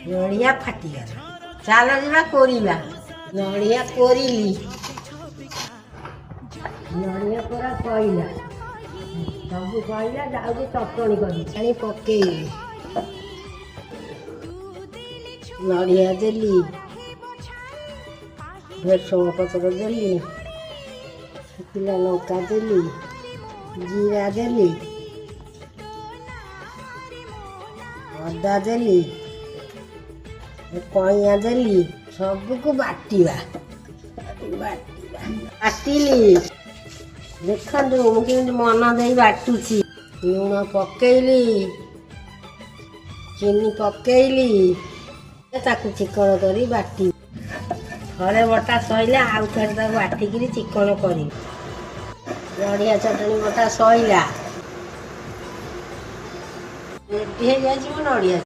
ନଡ଼ିଆ ଫାଟିଗଲା। ଚାଲ ଯିବା କୋରିବା। ନଡ଼ିଆ କୋରିଲି, ନଡ଼ିଆ କୋରା ସଇଲା, ସବୁ ସଇଲା। ଯାଉଛି ଚଟଣି କରିବି। ପାଣି ପକେଇଲି, ନଡ଼ିଆ ଦେଲି, ଭେସୁଙ୍ଗା ପତ୍ର ଦେଲି, ଶୁଖିଲା ଲଙ୍କା ଦେଲି, ଜିରା ଦେଲି, ଅଦା ଦେଲି, କଇଁଆ ଦେଲି। ସବୁକୁ ବାଟିବା, ବାଟିବା। ବାଟିଲି, ଦେଖନ୍ତୁ ମୁଁ କେମିତି ମନ ଦେଇ ବାଟୁଛି। ଲୁଣ ପକେଇଲି, ଚିନି ପକେଇଲି, ତାକୁ ଚିକଣ କରି ବାଟି। ଥରେ ବଟା ସଇଲା, ଆଉ ଥରେ ତାକୁ ବାଟିକିରି ଚିକଣ କରିବି। ନଡ଼ିଆ ଚଟଣି ବଟା ସଇଲା, ରେଡ଼ି ହେଇଯାଇଛି ମୋ ନଡ଼ିଆ।